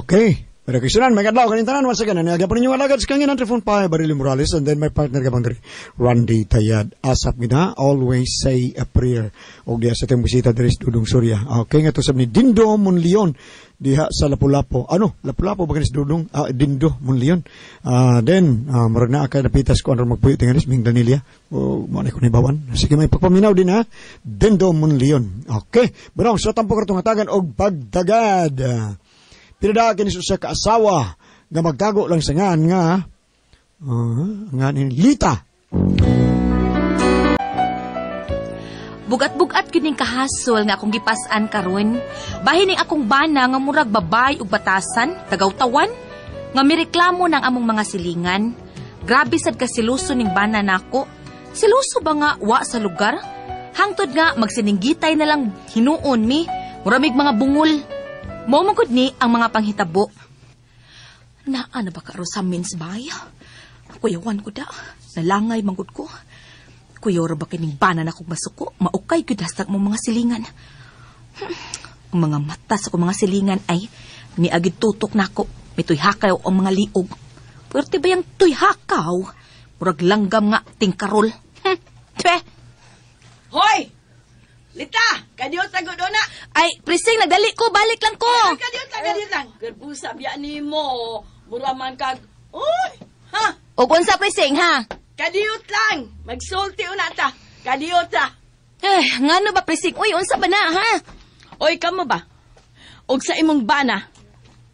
Okay. Pero kisunan, may kadlaw kanin tanan once again. Ano gyapon ninyo alagad sa kanginan Trifon Pai Barili Morales and then my partner gabang diri Randy Tayad. Asap gina, always say a prayer. Og diha sa atong bisita diri si Dudong Surya. Okay, nga to sab ni Dindo Monleon diha sa Lapu-Lapu. Ano? Lapu-Lapu ba kanis Dudong? Ah, Dindo Monleon. Then, murag naa kay napitas ko anong magpuyo tingalis Ming Danilia. O mo na ko ni bawan. Sige, may pagpaminaw din ha. Dindo Monleon. Okay. Bueno, sa tampo kartong hatagan og pagtagad. Pinadaag kini sa ka asawa nga magtago lang sa ngan nga nga ni Lita. Bugat-bugat gyud ning kahasol nga akong gipas-an karon. Bahin ning akong bana nga murag babay ug batasan, tagawtawan, nga mireklamo ng among mga silingan. Grabe sad ka siluso ning bana nako. Siluso ba nga wa sa lugar? Hangtod nga magsininggitay na lang hinuon mi, muramig mga bungol. Mao man gud ni ang mga panghitabo. Naa na ba karo sa mins bay? Kuyawan ko da. Nalangay man gud ko. Kuyaw ra ba kining bana na kog masuko? Maukay gyud hastag mong mga silingan. Ang mga mata sa kong mga silingan ay niagid tutok nako. May tuyhakaw ang mga liog. Pwerte ba yung tuyhakaw? Murag langgam nga tingkarol. Twe! Hoy! Lita! Kadiyot na gud na! Ay, prising, nagdali ko. Balik lang ko. Kadiyot lang, kadiyot lang. Gerbusa biya nimo. Mura man kag... Uy! Ha? O unsa, prising, ha? Kadiyot lang! Magsulti una ta. Kadiyot ta. Eh, ngano ba, prising? Uy, unsa ba na, ha? Oy, kamo ba? Og sa imong bana.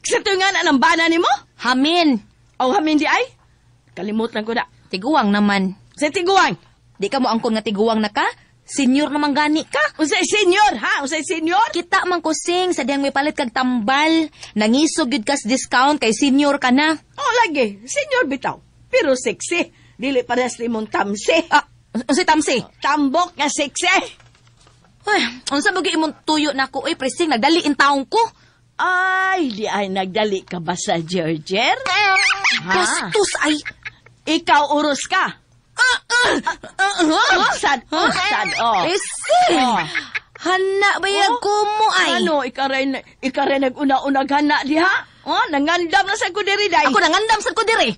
Sa tuyo nga na ng bana nimo? Hamin. O hamin di ay? Kalimot lang ko na. Tiguang naman. Sa tiguang. Di ka mo angkon nga tiguang na ka? Senior naman gani ka. Unsay senior, ha? Unsay senior? Kita man ko, sing, sa diyang may palit kag tambal. Nangisog gyud kas discount kay senior ka na. Oh, lagi. Senior bitaw. Pero sexy. Dili parehas nimong tamsi. Ah, unsay tamsi? Tambok nga sexy. Ay, unsa ba gyud imong tuyo nako oy, presing, nagdali in taong ko. Ay, di ay nagdali ka ba sa Gerger? Ha? Bastos ay. Ikaw uros ka. Sad, sad, oh. Presing. Oh. Hana ba ya Oh. ko mo ay? Ano, ikaw rin nag-una-unag hana diha? Oh, nangandam na sa ko diri day. Ako nangandam sad ko diri.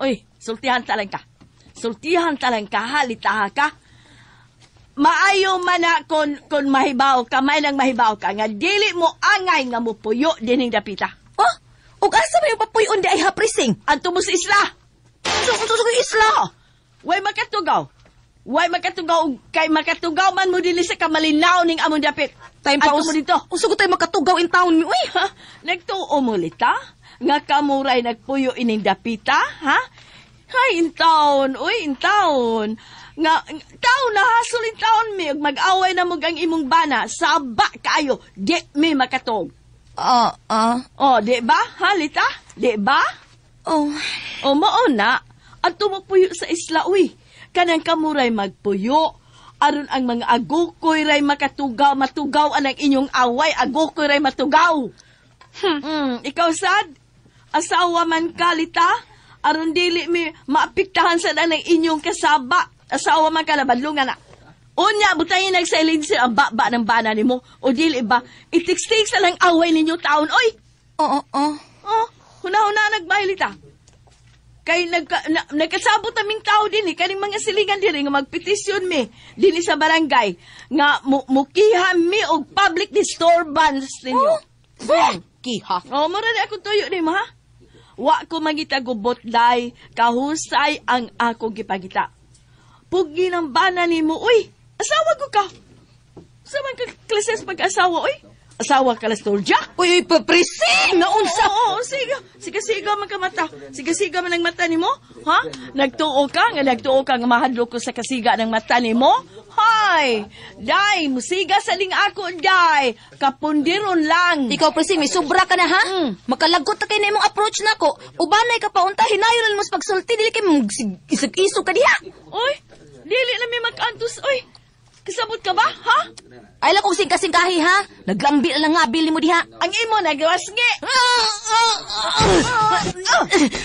Uy, sultihan talang ka. Sultihan talang ka, halitaha ka. Maayo man na kon mahibaw ka, may nang mahibaw ka, nga dili mo angay nga mupuyo dining dapita. Oh, ug asa ba yung papuyon di ay ha, presing? Anto mo sa isla. Unsa unsa sa isla? Way makatugaw. Way makatugaw og kay makatugaw man mo dili sa kamalinaw ning among dapit. Time pa Anto mo dito. Unsa ko tayo makatugaw in town mi? Uy, Ha? Nagtuo mo lita? Nga kamuray nagpuyo ining dapita, ha? Hay, in town, uy, in town. Nga, taon na hasol in town mi, ug mag-away na mo ang imong bana, saba kaayo, di mi makatog. Ah, ah. Oh, di ba? Ha, lita? Di ba? Oh. O mao na, ang tumupuyo sa isla, uy. Kanang kamuray magpuyo. Aron ang mga agukoy ray makatugaw, matugaw anang inyong away, agukoy ray matugaw. Ikaw sad, asawa man ka, lita, aron dili mi maapektahan sa ang inyong kasaba. Asawa man ka na, badlungan na. Unya, butangin nagsilence ang baba ng bana nimo. O dili ba, itikstik sa lang away ninyo taon, oy! Oo, oo. Oh, huna-huna nagmahilita. Kay nagkasabot aming tao din eh, kaning mga silingan diri nga magpetisyon mi dinhi sa barangay nga mukiha mi og public disturbance ninyo. Oh, kiha. Oh, mura na akong tuyo nimo ha. Wa ko mangita gubot day, kahusay ang akong gipagita. Pugi ng bana nimo, uy. Asawa ko ka. Sa man ka klases pag-asawa, uy. Asawa ka las tolja. Uy, uy, papresing! Naunsa! Oo, oo, sige. Sige, sige man ka mata. Sige, sige man ang mata nimo. Ha? Nagtuo ka, nga nagtuo ka nga mahadlok ko sa kasiga ng mata nimo. Hay! Day, musiga sa ling ako, day. Kapundiron lang. Ikaw, presing, may sobra ka na, ha? Makalagot na kay na imong approach nako. Ubanay ka pa unta, hinayon na mo sa pagsulti. Dili kay mong isog-isog ka diha. Uy, dili na may mag-antos, uy. Kasabot ka ba, ha? Ay lang kung singka-singkahi, ha? Naglambi na lang nga, bili mo diha. Ang imo nagwasngi.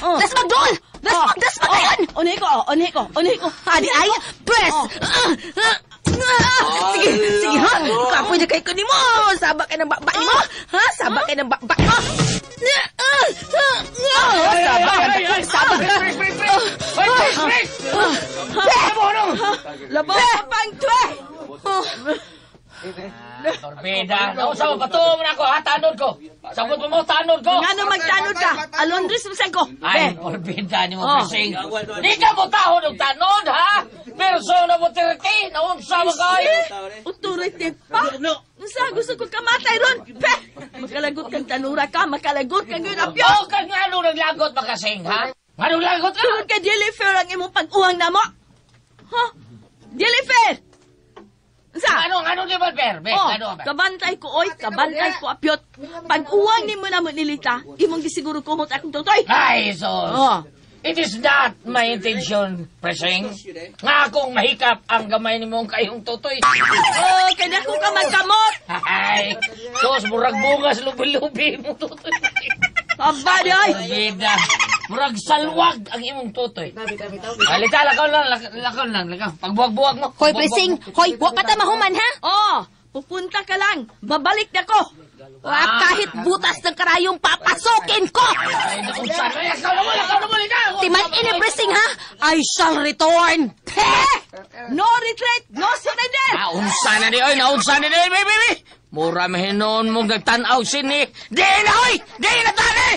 Dasmag, dol! Dasmag, dasmag kayon! Unhi ko, oh, unhi ko, unhi ko. Adi ay, press! Sige, sige, ha? Kapoy na kay ko nimo. Saba kay ng baba nimo. Ha? Saba kay ng baba mo. Sabag. Break, break, break! Hoy, break, break! Labaw ka pang twe! Torbida, nausa mo, patuo mo na ako, ha? Tanod ko. Sabot mo mo, tanod ko. Ngano magtanod ka? Alondres mo ko. Ay, torbida ni mo, Oh. Prising. Di ka mo tahod og tanod, ha? Persona mo tirti, naunsa mo kayo. Authority pa. Unsa gusto ko kamatay ron? Pe! Makalagot kang tanura ka, makalagot kang yun apyo. O ka nga nung naglagot makasing, ha? Nga nung lagot ka? Tungod kay dili fair ang imong pag-uwang namo. Ha? Dili fair. Unsa? Ano, ano di ba, Per? Be, Oh, ano ba? kabantay ko oy, kabantay ko apyot. Pag-uwang nimo namo nilita, imong gisiguro kumot akong tutoy. Ay, sus. Oh. It is not my intention, Presing. Nga akong mahikap ang gamay ni mong kayong tutoy. Oh, kay dako ka magkamot. Ay, sus, murag bungas lubi-lubi mo tutoy. Aba di oy. Bida, murag salwag ang imong tutoy. Halika, lakaw lang, lakaw lang, lakaw. Pagbuwag-buwag mo. Hoy, Prising. Hoy, wa pa ta mahuman, ha? Oh, pupunta ka lang. Babalik na ko. Wa kahit butas ng karayong papasukin ko. Ay, naku, sana. Ay, lakaw na mo, lakaw na mo, likaw. Timan ini, Prising, ha? I shall return. Pe! No retreat, no surrender. Naunsa na ni, oy, naunsa na ni, oy, baby, baby. Mura mahinoon mong nagtanaw sini. Di na, oy! Di na, tani!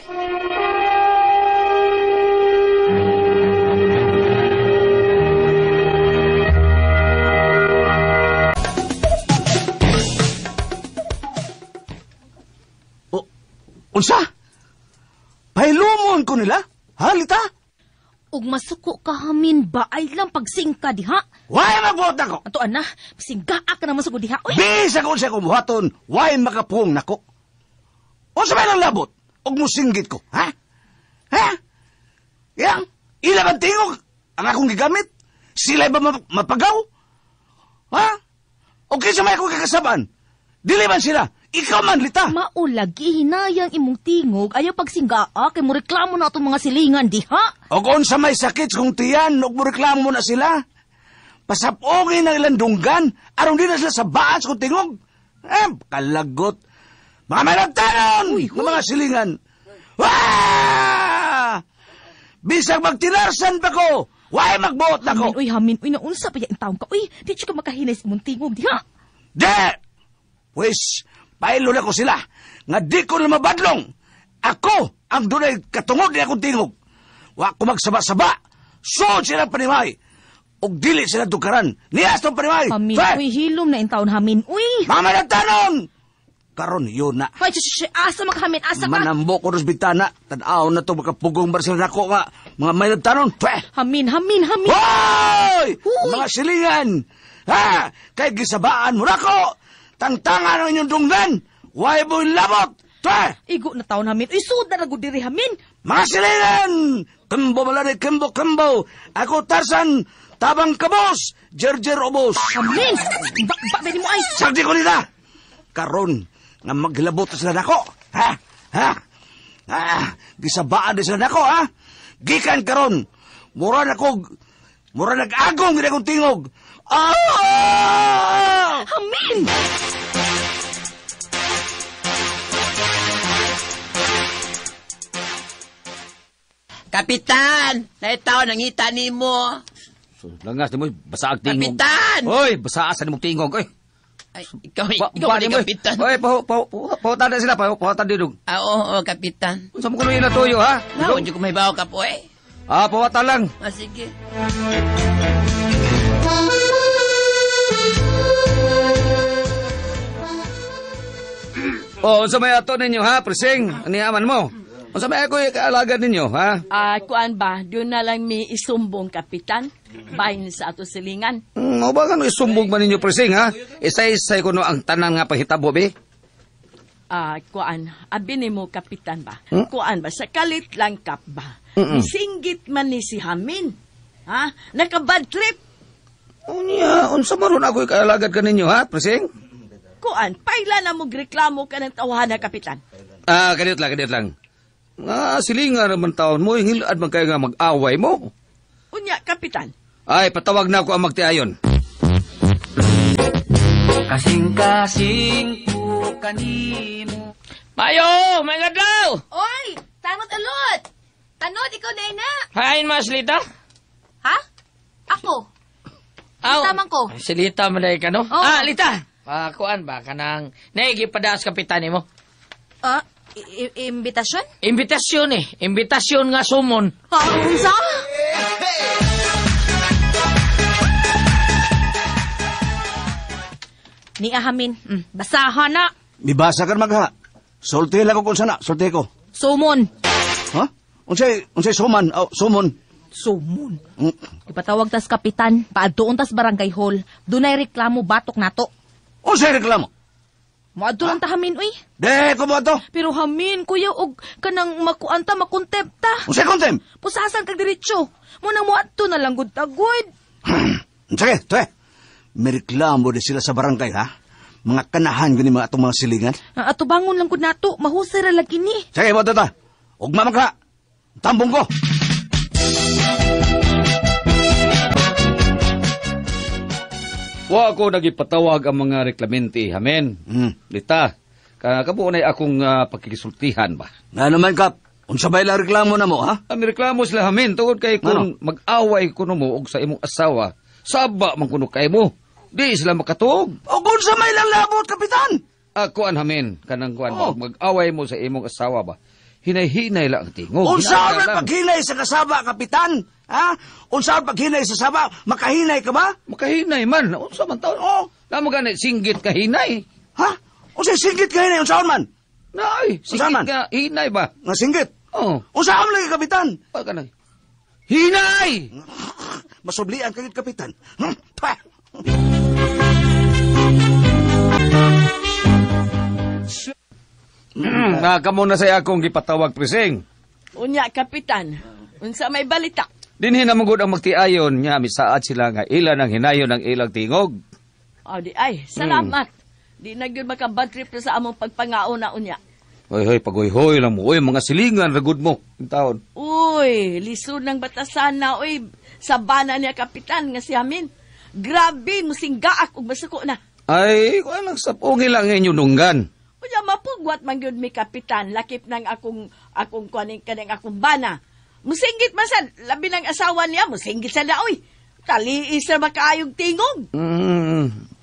O, unsa? Pailumon ko nila? Halita? Ug masuko ka hamin ba ay lang pagsingka diha. Why magbuot nako? Ato ana, singgaa ka naman sa diha. Uy, Bisa ko siya kumuhaton, why makapuong nako? Unsa may lang labot? Og musinggit ko, ha? Ha? Yang, ila bang tingog ang akong gigamit? Sila ba mapagaw? Ha? O kinsa may akong kakasaban? Dili man sila, ikaw man lita. Maulagi hinayang imong tingog ayaw pagsinggaa kay mo reklamo na atong mga silingan diha. O kung sa may sakit kung tiyan, og mo reklamo na sila. Pasapongin ang ilang dunggan, aron di na sila sa baas kung tingog. Eh, kalagot. Mga may nagtanon, ng mga silingan. Wah! Bisag magtinarsan pa ko, why magbuot na ko? Hamin uy, hamin uy, naunsa pa ya taon ka uy. Di jud ka makahinay sa imong tingog diha. Di! Pwes, pailo na ko sila, nga di ko na mabadlong. Ako ang dunay katungod ni akong tingog. Wa ko magsaba-saba. Suod sila panimay. Og dili sila dukaran. Nias tong panimay. Hamin Fe! uy, hilom na in taon hamin uy. Mga managtanon! Karon yun na. Hoy, shush, shush, asa makahamin asa ka. Manambo ko ros bitana. Tanaw na to makapugong Barcelona ko nga. Mga may nagtanon. Fe! Hamin, hamin, hamin. Hoy! Huy! Mga silingan! Ha! Kay gisabaan mo nako! Tangtangan ang inyong dunggan! Why mo labot? Fe! Igo na taon hamin. Uy, sud na gud diri hamin. Mga silingan! Kembo malari, kembo, kembo! Ako Tarsan, tabang kabos, jerjer obos! Hamin. Ba, ba, mo ay. Sagdi ko nila! Karon, nga maglabot sila nako! Ha? Ha? Ah, gisabaan din sila nako, ha? Gikan karon, mura na ko, mura nag-agong gid akong tingog. Ah! Hamin. Kapitan! Naitaw, nangita nimo. So, langas ni mo, basa ang tingog. Kapitan! Hoy, basa sa nimong tingog, oy. Ay, ikaw ni kapitan. Oy, pahutan na sila, pahutan didong. Ah, oo, oo, kapitan. Unsa mo kuno ila tuyo, ha? Naon, di ko may bawo ka po, eh. Ah, pahutan lang. Ah, sige. Oh, unsa may ato ninyo, ha? Presing, ani aman mo. Unsa may ako kaalagad ninyo, ha? Ah, kuan ba, doon na lang mi isumbong kapitan. Bahin sa ato silingan. Mo ba nga isumbong ba ninyo, presing, ha? Isa-isay ko no ang tanan nga pahitabo, be. Ah, kuan, abi nimo kapitan ba? Hmm? Kuan ba sa kalit lang kap ba? Mm-mm. Singgit man ni si Hamin. Ha? Naka bad trip. Unya, unsa man ron ako kaalagad ka ninyo, ha, presing? Kuan, paila na mo reklamo ka ng tawhana kapitan. Ah, kadiyot lang, kadiyot lang. Nga, silingan naman taon mo, hingilad man kayo nga mag-away mo. Unya, kapitan. Ay, patawag na ako ang magtiayon. Kasing-kasing ko kanimo. Mayo! May adlaw! Oy, tanod alot. Tanod ikaw na. Hain mas Lita? Ha? Ako? Aw. Tamang ko. Ay, si Lita man dahil ka, no? Oo. Ah, Lita! Ah, kuan ba? Kanang naigipadaas kapitan nimo. Ah, imbitasyon? Imbitasyon eh. Imbitasyon nga sumon. Ha, unsa? Ni ahamin. Basahan na. Mibasa ka magha. Sulti lang ko kung sana. Sulti ko. Sumon. Ha? Unsay suman? Oh, sumon. Sumon. Ipatawag tas kapitan, paadtuon tas barangay hall. Dunay reklamo batok nato. Unsay reklamo? Moadto lang ta hamin uy. De ko mo to. Pero hamin kuya og kanang makuan ta makontempta. Unsay kontem? Pusasan kag diretso. Mo nang moadto na lang gud ta gud. Sige, te. May reklamo di sila sa barangay, ha? Mga kanahan gani mga atong mga silingan. Ato bangon lang gud nato, mahusay ra lagi ni. Sige, mo ta. Ugma magha. Tambong ko. Wa ako nagipatawag ang mga reklamente, amen. Lita, kabuo na akong pakikisultihan ba? Nga naman, Kap. Unsa ba ilang reklamo na mo, ha? Ang reklamo sila hamin tungod kay Ano? kung mag-away kuno mo og sa imong asawa, saba man kuno kay mo. Di sila makatuog. O kung sa may lang labot, Kapitan! Ako an hamin kanang kuan Oh. mag-away mo sa imong asawa ba. Hinay-hinay lang ang tingog. Unsa Hinay may lang. paghinay sa kasaba, Kapitan? Ha? Unsa ang paghinay sa saba? Makahinay ka ba? Makahinay man. Unsa man taon? Oh. Namo gani singgit ka hinay. Ha? Unsa singgit ka hinay? Unsaon man? Nay, Unsa singgit man? ka hinay ba? Nga singgit? Oh. Unsaon lagi, Kapitan? Pa kanay. Hinay! Masublian ka gid, Kapitan. Pa! Kamo na sa akong gipatawag presing. Unya, kapitan. Unsa may balita? Dinhi na magud ang magtiayon nga misaad sila nga ilan ang hinayon ang ilang tingog. O di ay, salamat. Di na gyud maka-bad trip na sa among pagpangaon na unya. Hoy hoy pagoyhoy lang mo. Uy mga silingan ragud mo in taon. Uy, lisod ng batasan na, uy, sabana niya kapitan nga si Amin. Grabe, musinggaak ug masuko na. Ay, kuan lang sapungi lang inyong nunggan. Unya mapugwat man gyud mi kapitan, lakip nang akong akong kuaning kaning akong bana. Musinggit man sad, labi ng asawa niya, musinggit sad na, uy. Taliis ra makaayog tingog.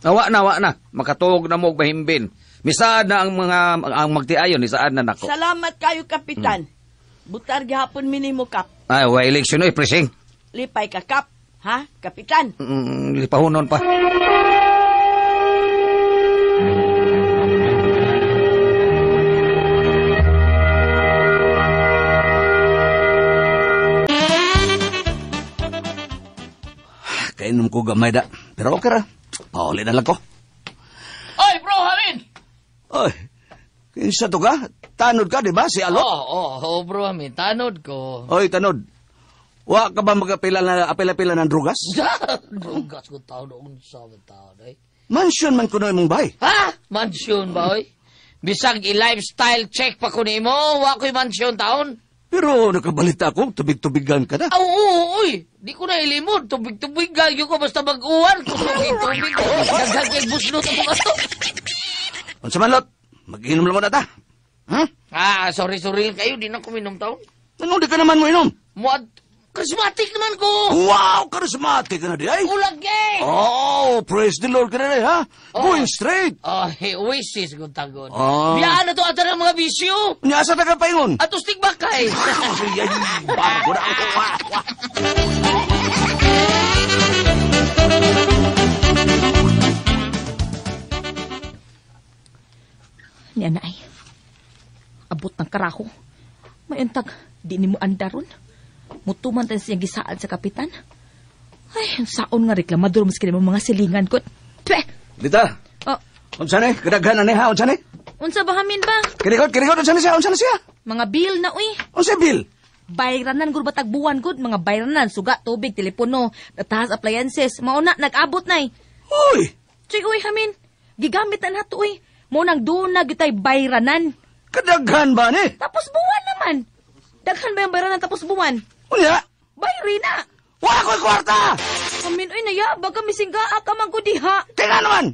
Awa na, awa na. Makatuog na mo og mahimbin. Misaad na ang mga ang magtiayon, misaad na nako. Salamat kayo kapitan. Butar gihapon minimo kap. Ay, wa eleksyon oy, presing. Lipay ka kap, ha, kapitan? Lipahunon pa. Kainom ko gamay da. Pero okay ra. Pauli na lang ko. Oy, bro, Hamin! Oy, kinsa to ka? Tanod ka, di ba? Si Alot? Oo, bro, Hamin. Tanod ko. Oy, tanod. Wa ka ba magapila na apila-pila ng drugas? Drugas ko taon unsa man taon eh. Mansion man kuno imong bay. Ha? Mansion ba oy? Bisag i-lifestyle check pa ko nimo, wa ko'y mansion taon. Pero nakabalita ako, tubig-tubigan ka na. Aw, oo, oy. Di ko na ilimod. Tubig-tubig gayo ko basta mag-uwan. Kusog yung tubig. Daghang kay buslot ang mga to. Unsa man lot? Mag-inom lang mo na ta. Ah, sorry, sorry lang kayo. Di na ko minom taon. Anong di ka naman mo inom? Muad, charismatic naman ko. Wow, charismatic ka na di ay. Ulag eh. Oh, praise the Lord ka na di ha. Oh. Going straight. Oh, hey, oasis kung tagon. Oh. Biyaan na to ata ng mga bisyo. Unya asa ta ka paingon? Atos tigbakay. Ay, ay, bago na ako. Wah, wah. Niya na ay. Abot ng karaho. Mayuntag, di ni mo andaron. Mutuman tayo siyang gisaad sa kapitan. Ay, ang saon nga reklamador maski mo mga silingan ko. Twe! Lita, Oh, unsa ni? Kadaghan na ni ha, unsa ni? unsa ba hamin ba? Kirikot, kirikot, unsa ni siya, unsa ni siya? Mga bill na uy. Unsa bill? Bayranan gud batag buwan gud mga bayranan suga tubig telepono tahas appliances mauna nag-abot nay. Uy, Tuy uy hamin. Gigamit na nato uy. Mo nang doon na gitay bayranan. kadaghan ba ni? Tapos buwan naman. Daghan ba yung bayranan tapos buwan? Unya, Bayri na. wa ko'y kwarta! Amin uy nayabag kami singgaa ka man gud diha. Tingnan naman!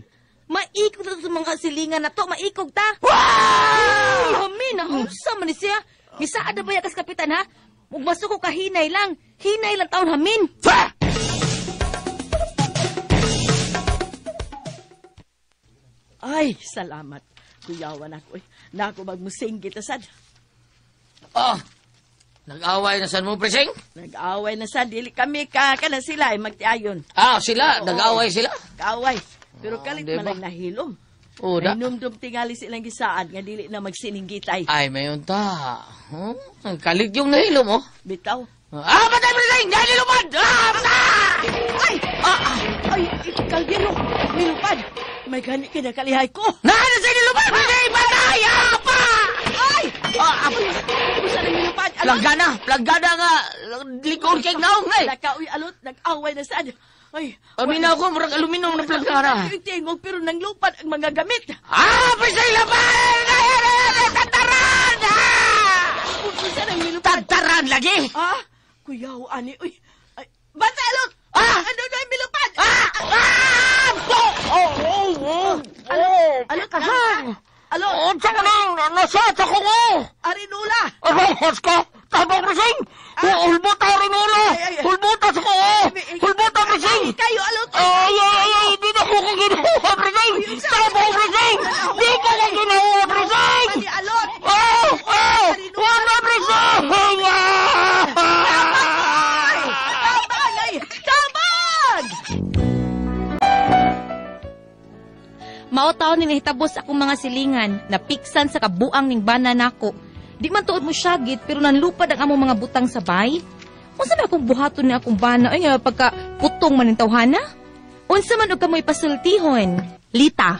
Maikog ta sa mga silingan na to, maikog ta. Wow! Amin, naunsa man ni siya. Misaad na ba ya kas kapitan ha? Ug masuko ka hinay lang. Hinay lang taon hamin. Fa! Ay, salamat. Kuyawan ako eh. Nako magmusinggit sad. Oh, nag-away na san mo, presing? Nag-away na sad. Dili kami ka kana sila ay magtiayon. Ah, sila. Oo. Nag-away sila. Kaaway. Pero kalit di man ba? lang nahilom. Oh, da. Ay numdum tingali silang gisaad nga dili na magsininggitay. Ay, mayon ta. Kalit yung nahilom, oh. Bitaw. Ah, patay, presing! Dahil lumad! Ah, patay! Ay! Ah, ah, ay, kaldero! Nilupad! May gani kinakalihay ko! Nahana sa nilupad, presing! Patay! Ah, pa! Ay! Ah, ah, Usa nang nilupad! Alot! Planggana! Planggana nga! Likod kay naong, eh! Nakaoy alot! Nag-away na sad! Ay! Aminaw ko, murag aluminum na planggana. Yung tingog pero nanglupad ang mga gamit! Ah, presing! Laban! Tataran! Ah! Usa nang nilupad! Tataran lagi! Ah! Kuyaw, ani, uy! Ay, bata alot! Ah! Ano na yung nilupad? Ah! Ah! Po! Oh, oh, oh! Alot! Alot! Alot! Alot! Oh, tsaka nang nasa sa ko ko! Arinula! Arahas ka! Tabang resing! Hulbot rin ulo! Ay, ay, ay. Hulbot sa ko! Hulbot resing! Ay, kayo, alot! Ay, ay, ay! Di na ko kong ginawa, resing! Tabang resing! Di ko kong ginawa, resing! Ani, alot! Oh! Oh! Wala, resing! Tabang! Ay! Tabang! Mao taon ni nahitabo sa akong mga silingan, napiksan sa kabuang ning bana nako. Di man tuod mo syagit pero nanlupad ang among mga butang sa bay. Unsa man akong buhaton ni akong bana ay nga pagka putong man ning tawhana? Unsa man og kamoy pasultihon? Lita.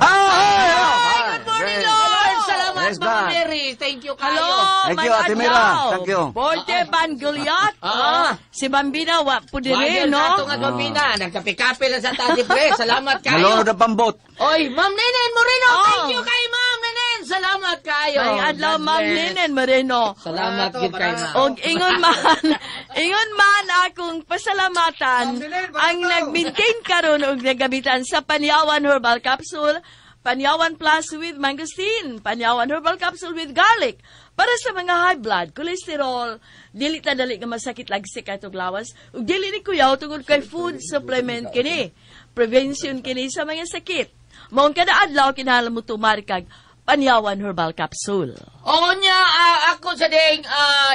Ah! Good morning, Lord! Salamat, Praise Mama God. Mary! Thank you, kayo! Hello, Thank my you, Ate Mira. adlaw. Thank you. Forte Van Goliath. Ah. Si Bambina, wa po Wagyan dire, no? sa atong Bambina. Nagkape-kape lang sa tati, pre. Salamat kayo. Maloro na pambot. Oy, Ma'am Nenen Moreno, Oh. thank you kay Ma'am Nenen. Salamat kayo. May adlaw, God Ma'am bless. Nenen Moreno. Salamat gid kay Ma'am. Og ingon man, ingon man akong pasalamatan ang nag-maintain karon og nagabitan sa Panyawan Herbal Capsule, Panyawan Plus with Mangosteen, Panyawan Herbal Capsule with Garlic para sa mga high blood, cholesterol, dili ta dali nga masakit lagsik atong lawas, ug dili ni kuyaw tungod kay food supplement kini. Prevention kini sa mga sakit. Maong kada adlaw kinahanglan mo tumarkag Panyawan Herbal Capsule. Oo niya, ako sa ding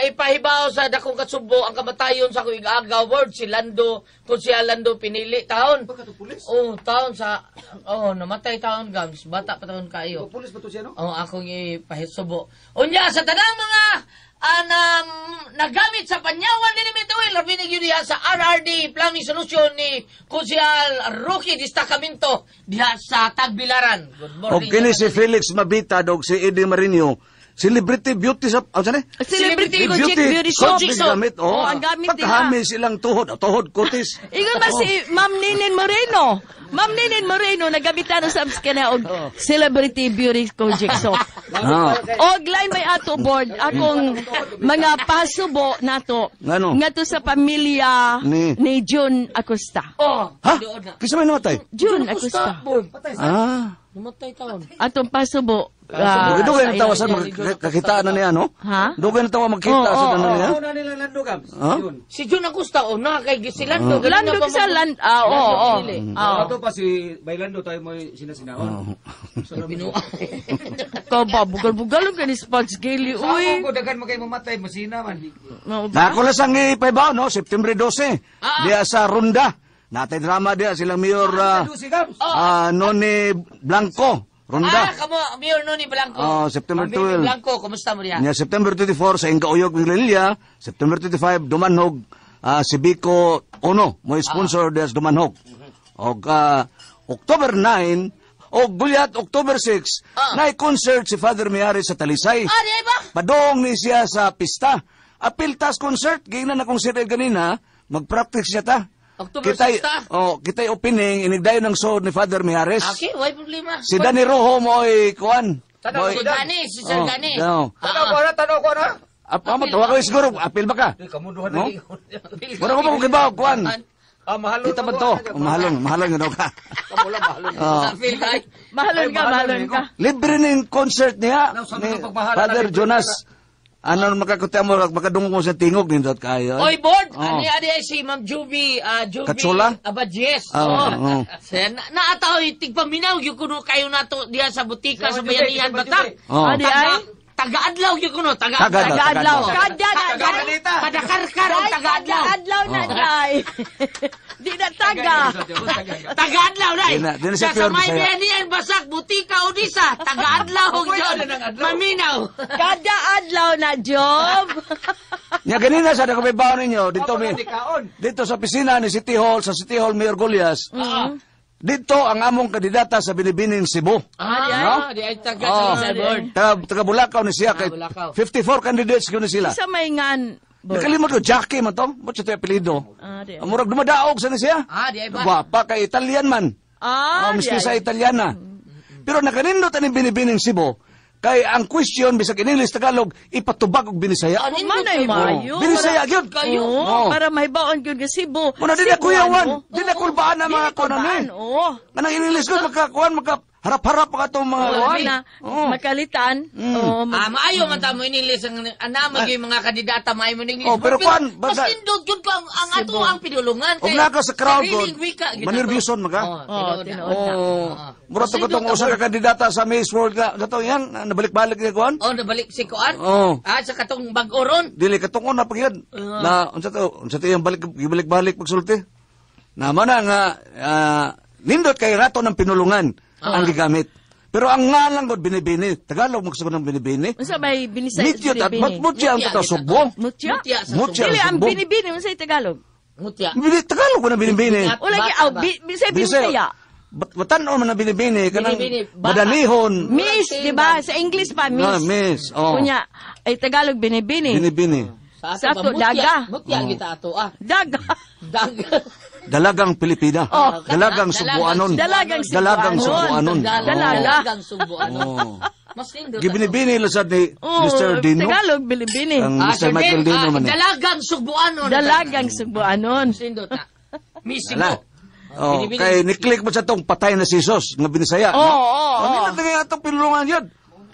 ipahibaw sa dakong kasubo ang kamatayon sa akong igaagaw word si Lando, kung si Lando pinili taon. Oh, taon sa oh, namatay taon gams, bata pa taon kayo. Pulis ba to siya, no? Oh, akong ipahisubo. Unya sa tanang mga nagamit sa Panyawan Liniment Oil, rabinig yun diha sa RRD Plumbing Solution ni Kusial Rocky Destacamento diha sa Tagbilaran. Good Og morning. kini si Felix Mabita dog si Eddie Marino, celebrity beauty sa ano saan eh? Celebrity Kojik Beauty Shop. Shop. Gamit, oh. Oh, ang gamit nila. Pagkahami silang tuhod, tuhod kutis. Ingon man si Ma'am Ninin Moreno. Ma'am Ninin Moreno, nagabitan sa kana og Celebrity Beauty Kojik Soap. Ah. Og line may ato board akong mga pasubo nato. Ngano? Ngadto sa pamilya Ni? ni June Acosta. Oh, Ha? doon na. Kinsa may namatay? June Acosta. Ah. Namatay taon. Atong pasubo. ah, Dugay sa na tawa sa ilang- kakitaan na niya, no? Ha? Dugay na tawa magkita Oo, sa oo, ano niya. Una nila Lando Gams. Ha? Yun. Si June Acosta, oh, na kay si Lando. Lando sa land ah oo oo. Oo. Ato pa si Bailando tayo mo sinasinaon. Ikaw ba bugal-bugal ang kani Spots Gili Uy. uy. Ako daghan mo kay mamatay masina man. Mao ba? Nako lang sang ipaibaw, no? September 12. Diya sa Ronda. Natay drama diya silang Mayor Si Gams. Noni Blanco. Ronda. Ah, kamo, Mayor Noni Blanco. Oh, September Ma'am Mary 12. Blanco, kumusta mo diha? Nya September 24 sa Ingauyog Lilia, September 25 Dumanhog Sibico Uno, mo sponsor des Dumanhog. Og October 9 og Gulyat October 6 na concert si Father Miari sa Talisay. Ah, di ba? Padong ni siya sa pista. Apil tas concert giingnan akong sir Ed ganina, magpractice siya ta. October Kitay, 6 ta? Oh, kitay opening inigdayon ng sood ni Father Miares. Okay, why problema? Si Danny Rojo mo'y kuan. Tanaw Mo'y- si Gani, si Sir Oh, Gani. no. Tanaw ko na, tanaw ko na. Ap, amo, tawa ko siguro, apil ba ka? Di kamunduhan No? na. Mura ko ba kung kibaw, kuan? Ah, mahalon Kita ba to? Oh, mahalon, mahalon gano'n ka. Kamula mahalon. Oh. Feel ka. Mahalon ka, mahalon ka. Libre ning concert niya Now, sabi ni ko, pagmahala Father na, libre Jonas. Ano makakuti mo makadungog mo sa tingog nindot kayo. Oy, board! Oh. Ani ani ay si Ma'am Juby, Juby Katsula? Abadjes. Ah, Oh. oo. Sen, naataw tigpaminaw gyud kuno kayo nato diha sa butika sa Bayanihan Batak. Oh. Ani ay? Taga-adlaw gyud kuno, taga-adlaw. Taga-adlaw. Taga-adlaw. Kada na, day. Padakarkar og Day, taga-adlaw. Taga-adlaw na, day. Di na taga. Taga-adlaw dai. Di na siya Sa pure may Bisaya. Bayanihan Basak, butika Odisa, taga-adlaw og jud. Maminaw. Kada adlaw na, Job. Nya ganina sa nakabibaw ninyo dito mi. Kaon. Dito sa opisina ni City Hall, sa City Hall Mayor Golias. Dito ang among kandidata sa Binibining Cebu. Ah, di ay taga Oh. sa board. Taga Bulacau ni siya kay Ah, Bulacau. 54 candidates gyud ni sila. Sa may ngan. Board. Nakalimot ko Jackie man to, mo siya apelyido. Ah, di ay. Ang murag dumadaog sa ni siya. Ah, di ay ba? Gwapa kay Italian man. Ah, Oh, di miski ay. sa Italiana. Pero nakanindot ani Binibining Cebu kay ang question bisag in English Tagalog ipatubag og Binisaya. Ano Manay maayo. Oh, Binisaya gyud. Kayo. Oo, Oh. para mahibaon gyud nga Cebu. Muna di na Cebuano. kuyawan, di na kulbaan ang mga Di na kunan kulbaan, eh. Oo. Kanang in English ko makakuan maka harap-harap pa katong mga Oo, kuan. na Oo. makalitan. Oo, Ah, maayo man ta mo inilis ang ana magyud mga kandidata maayo mo in English. Oh, pero kuan, mas basta- nindot gyud ko ang ato ang pinulungan Og naka sa crowd sariling god, wika gyud ato. manerbyuson man ka. Oh, Oo, tinuod na. tinuod na. Oh, mura to katong usa ka kandidata sa Miss World nga kato yan nabalik-balik niya kuan. Oh, nabalik si kuan. Oo. Ah, sa katong bag-oron. Dili katong una pag yun. Na unsa to yung balik balik-balik pagsulti. Na mo na nga nindot kay rato ng pinulungan ang gigamit. Pero ang ngalan god binibini, Tagalog magsugod ng binibini. Unsa may binisay? Mityot at mutya ang Mutya, totoo Subo. Mutya? Mutya sa Mutya. Dili ang Subo. binibini unsa Tagalog? Mutya. Bini Tagalog ko na binibini. Bata Wala gi aw ba? bisay binisaya. Batan-on man na binibini kanang Binibini, bata. madanihon. Miss, di ba? Sa English pa, miss. Ah, miss, oh. Kunya, ay Tagalog binibini. Binibini. Sa Sa ato ato, ba, mutya. daga. Mutya kita ato ah. Daga. Daga. Dalagang Pilipina. Oh. Dalagang Subuanon. Dalagang Dalagang Subuanon. Subuanon. Dalaga. Dalagang Subuanon. Oh. Mas nindot. ato. Gibinibini lasad ni Oh, Mr. Dino. Tagalog binibini. Ang Ah, Mr. Sir Michael Ben, Dino ah, man eh. Dalagang Subuanon. Dalagang Subuanon. Mas nindot na. Miss Ala. Cebu. Oh, Binibini. kay ni-click mo sa tong patay na si Jesus nga binisaya. Oo, no? oo, Oh, oo. nindot kay atong pinulungan yun.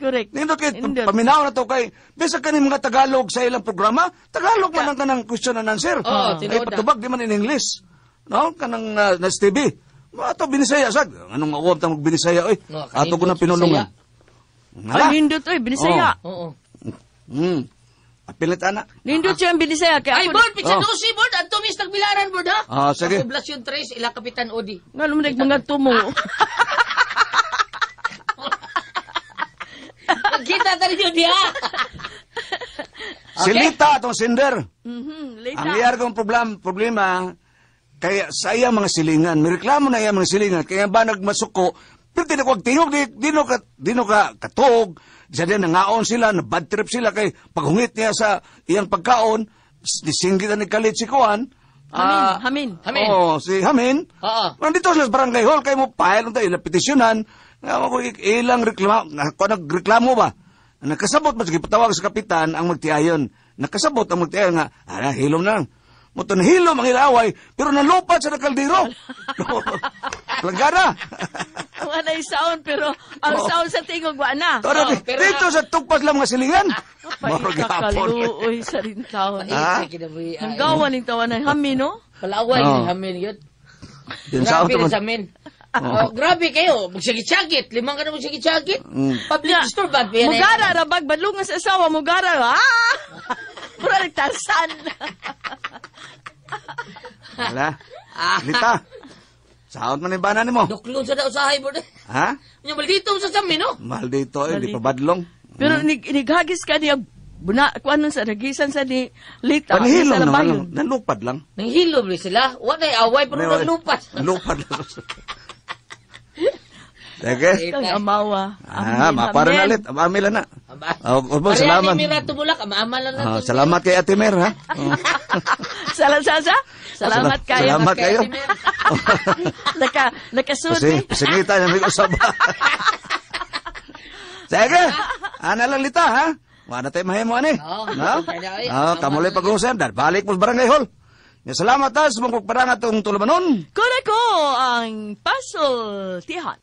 Correct. Nindot kay Nindot. paminaw na to kay bisag kani mga Tagalog sa ilang programa, Tagalog man ang kanang question and answer. Oo, Ay tinuod na. patubag di man in English. No, kanang na TV. Ato binisaya sad. Anong awam ta mag binisaya oy? No, Ato ko na kanindot pinulungan. Ay, nindot oy, binisaya. Oo. Apilit ana. Nindot siya ang binisaya. Kaya Ay, ako, board, pizza Oh. 12, board. Ato, Miss Tagbilaran, board, ha? Ah, sige. Sa Poblasyon 3, ila Kapitan Odi. nga naman mga tumo. Magkita ta ninyo diha. Si Lita atong sender. Mhm, Ang later. iyar kong problema, kaya sa iyang mga silingan, may reklamo na iyang mga silingan, kaya ba nagmasuko, pero di na ko tingog, di no ka katog, sa din nangaon sila, na bad trip sila, kay paghungit niya sa iyang pagkaon, nisinggit na ni Kalit si Kuan. Hamin, Ah, hamin. Hamin. Oo, si Hamin. Oo. Nandito sila sa barangay hall, kay mo pahil tayo, ilang petisyonan, nga ako, ilang reklamo, ako nagreklamo ba? Nakasabot ba, sige, patawag sa kapitan ang magtiayon. Nakasabot ang magtiayon nga, ala, hilom na lang. Muto nahilom ang ilaway, pero nalupat sa nakaldero. Planggana. Wala yung sound, pero ang sound sa tingog, wa na. Tara, Oo, pero- dito sa tugpas lang mga silingan. Moro gihapon. Pagkakaluoy sa rin taon. Ah? Ang gawa ning tawa ng hamin, no? Palaway Oo. ni Hamin yun. Yun sa Grabe auto na man. sa amin. Oh, grabe kayo. Magsakit-sakit. Limang ka na magsakit-sakit. Public disturbance. pa yan eh. Mugara rabag badlungan sa asawa mugara. Ah! Mura nagtarsan. Wala. Lita. Saot man yung bana nimo. Duklon sa daw sa board. Ha? Yung maldito sa samin, no? Mahal dito eh, di pa badlong. Pero nighagis ka niya buna kuan nun sa nagisan sa ni Lita. Panihilom sa naman labayon. lang. Nalupad lang. Nanghilom rin sila. Wala away pero naglupas. Nalupad lang. Sige. Kang amawa. Ah, mapara na ulit. Amamila na. Oh, oh, Salamat. salamat. Ni Mira tumulak, ama lang na Ah, salamat kay Ate Mer, ha? Oh. Salamat sa Salamat kayo. Salamat kayo. Naka Kasi, nakasulti. pasingita na may usap. Sige. Ana lang lita, ha? Wala tayo mahimo ani. Oo, No? kaya, ay, Oh, kamuloy pag-usap. Balik mo sa barangay hall. Nga salamat ha sa mong pagparang atong tulumanon. Kuna ko ang pasultihan.